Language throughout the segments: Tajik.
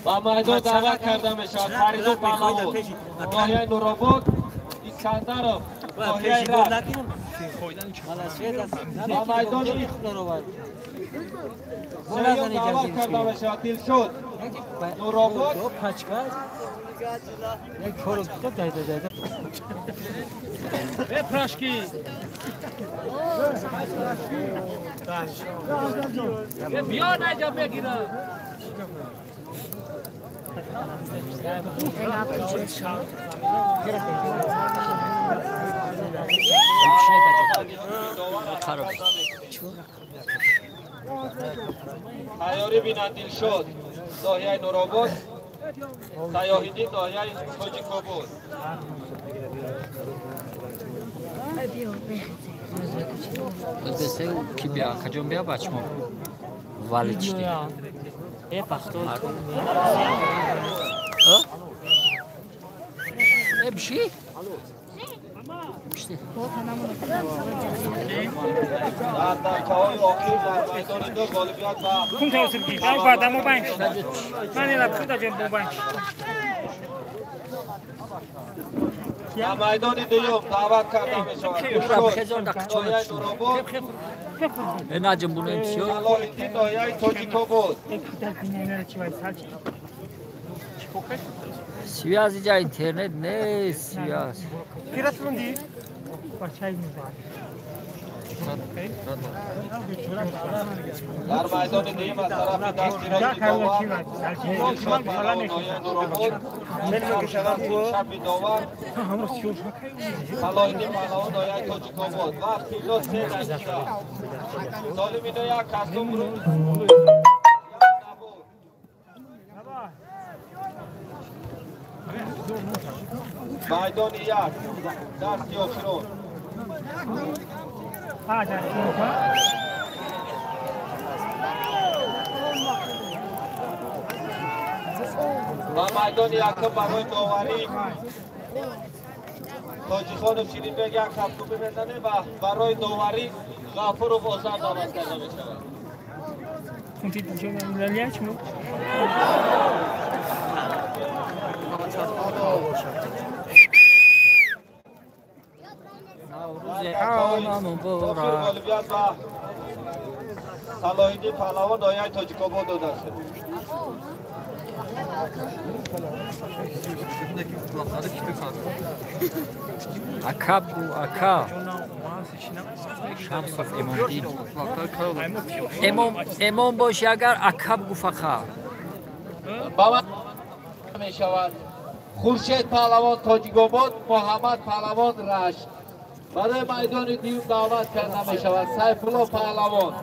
Ба майдон даъват карда мешавад Фаридун Паҳлавон, ноҳияи Нуробод, Искандаров, ноҳияи Рашт. Ба майдони сеюм даъват карда мешавад Дилшод, Нуробод. Прошки. Биё наҷа бегира. Тайёрӣ бинанд Дилшод, ноҳияи Нуробод, Сайёҳиддин, ноҳияи Тоҷикобод. Ки бия, каҷон бия бачмо? Вали чиди. Э, биши? Дар дақиқаҳои охир дар майдони ду ғолибият ба ба майдони дуюм даъват карда мешавад ноҳияи Нуробод, Салоҳиддин, ноҳияи Тоҷикобод. Связь иҷа интернет нест, связь. Дар майдони дуюм аз тарафи дасти рости довар Дилшод Паҳлавон, ноҳияи Нуробод, чапи довар Салоҳиддин Паҳлавон, ноҳияи Тоҷикобод. Вақти ино 3 дақиқа. Солим ино як кастум рӯ. Майдони як, дасти охирон. Ба майдони якум барои доварӣ Тоҷихонов Ширинбек як кафкӯбӣ мезанем ва барои доварӣ Ғафуров Озар даъват карда мешавад. Ғолибият ба Салоҳиддин Паҳлавон, ноҳияи Тоҷикобод дода шуд. Ака бу, ака. Шамсов Эмомдин. Эмом, эмом боши агар ака бгу фақат. Ба мешавад Хуршед Паҳлавон, Тоҷикобод, Муҳаммад Паҳлавон, Рашт. Барои майдони дуюм даъват карда мешавад Сайфулло Паҳлавон,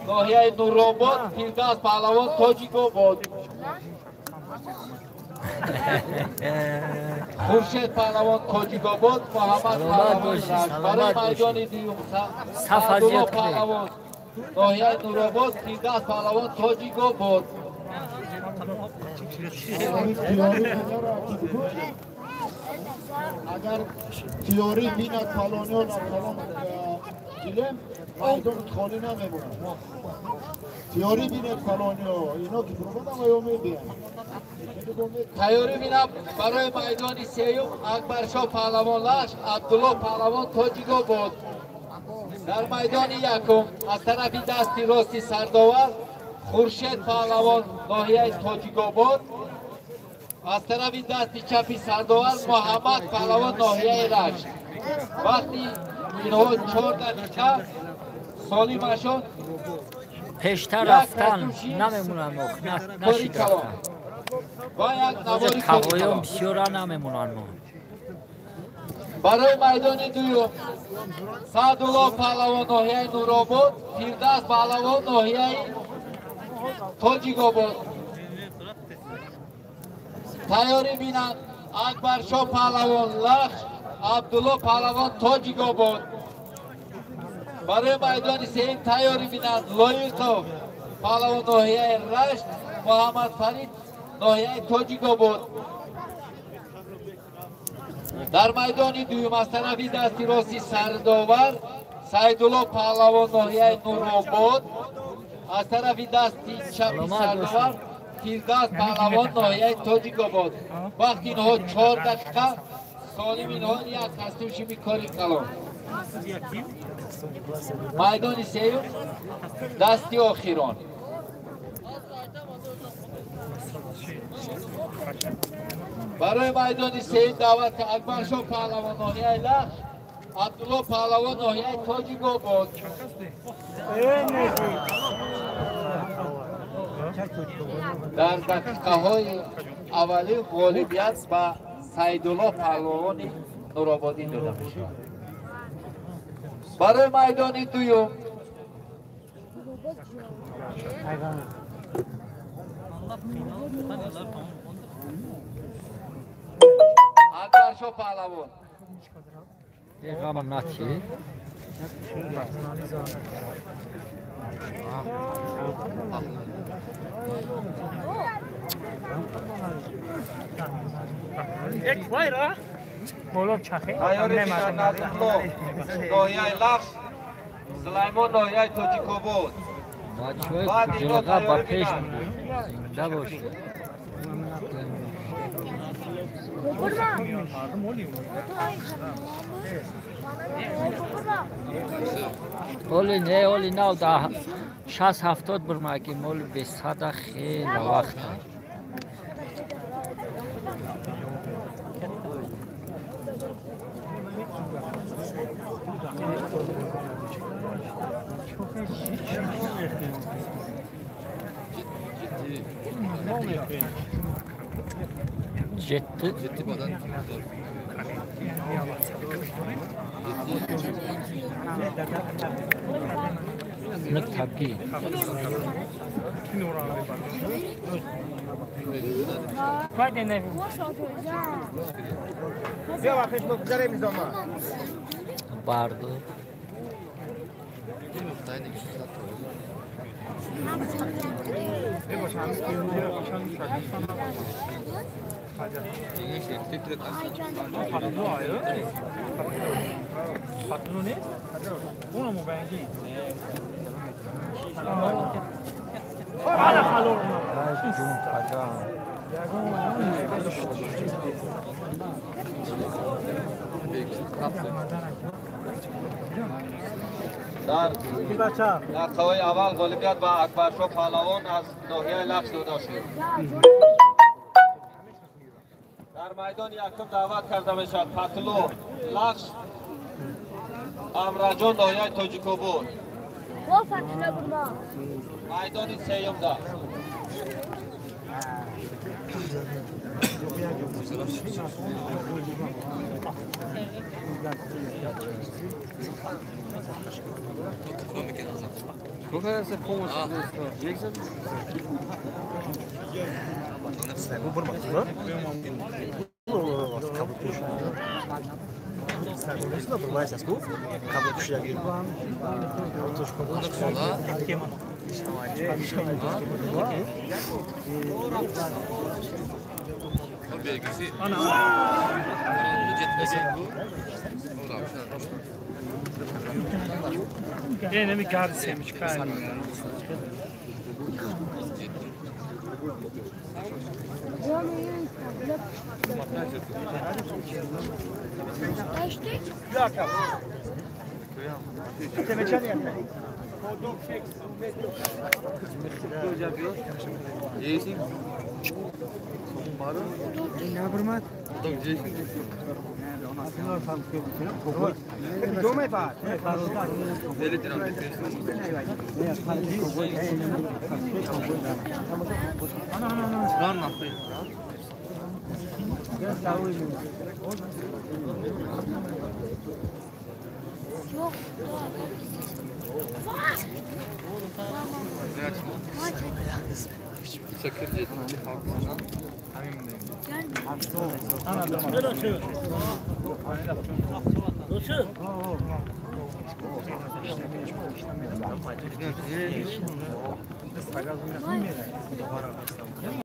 ноҳияи Нуробод, Фирдавс Паҳлавон, Тоҷикобод. Хуршед Паҳлавон, Тоҷикобод, Муҳаммад Паҳлавон, Рашт. Барои майдони дуюм Саъдулло Паҳлавон, ноҳияи Нуробод, Фирдавс Паҳлавон, Тоҷикобод. Агар тиёрӣ бинад фалониён фалон дилем, майдон холӣ намемонад. Тиёрӣ бинад фалониё, ино ки фурӯбадам ё мебиям. Тайёрӣ бинад барои майдони сеюм Акбаршоҳ Паҳлавон, Лахш, Абдулло Паҳлавон, Тоҷикобод. Дар майдони якум аз тарафи дасти рости сардовар Хуршед Паҳлавон, ноҳияи Тоҷикобод, аз тарафи дасти чапи сардовар Муҳаммад Паҳлавон, ноҳияи Рашт. Вақти инҳо 4 дақиқа солимашон пештар рафтан намемонанд, нашид рафтан. Ва як навори тавоён бисёра намемонанд мо. Барои майдони дуюм Саъдулло Паҳлавон, ноҳияи Нуробод, Фирдавс Паҳлавон, ноҳияи Тоҷикобод. Тайёрӣ бинанд Акбаршоҳ Паҳлавон, Лахш, Абдулло Паҳлавон, Тоҷикобод. Барои майдони сеюм тайёрӣ бинанд Лоиқов Паҳлавон, ноҳияи Рашт, Муҳаммад Фарид, ноҳияи Тоҷикобод. Дар майдони дуюм аз тарафи дасти рости сардовар Сайдулло Паҳлавон, ноҳияи Нуробод, аз тарафи дасти чапи сардовар Фирдавс паҳлавон ноҳияи Тоҷикобод. Вақти инҳо 4 дақиқа, солим инҳо як кастюмшими кори калон. Майдони сеюм дасти охирон. Барои майдони сеюм даъват Акбаршоҳ паҳлавон ноҳияи Лахш, Абдулло паҳлавон ноҳияи Тоҷикобод. Дар дақиқаҳои аввалин ғолибият ба Саидулло паҳлавони Нурободӣ дода мешавад. Барои майдони дуюм Акбаршоҳ паҳлавон. Тайёри Насрулло ноҳияи Лахш, Сулаймон ноҳияи Тоҷикобод. Бачаҳои куҷоға ба пеш зинда бошед. Оли не, оли нав да 60-70 бурмаги моли бесада хеле вақта. Ciddi. Tabii. Bardı. Дар дақиқаҳои аввал ғолибият ба Акбаршоҳ паҳлавон аз ноҳияи Лахш дода шуд. Дар майдони якум даъват карда мешавад Патлу Лахш, Амраҷон ноҳияи Тоҷикобод. Майдони сеюмда.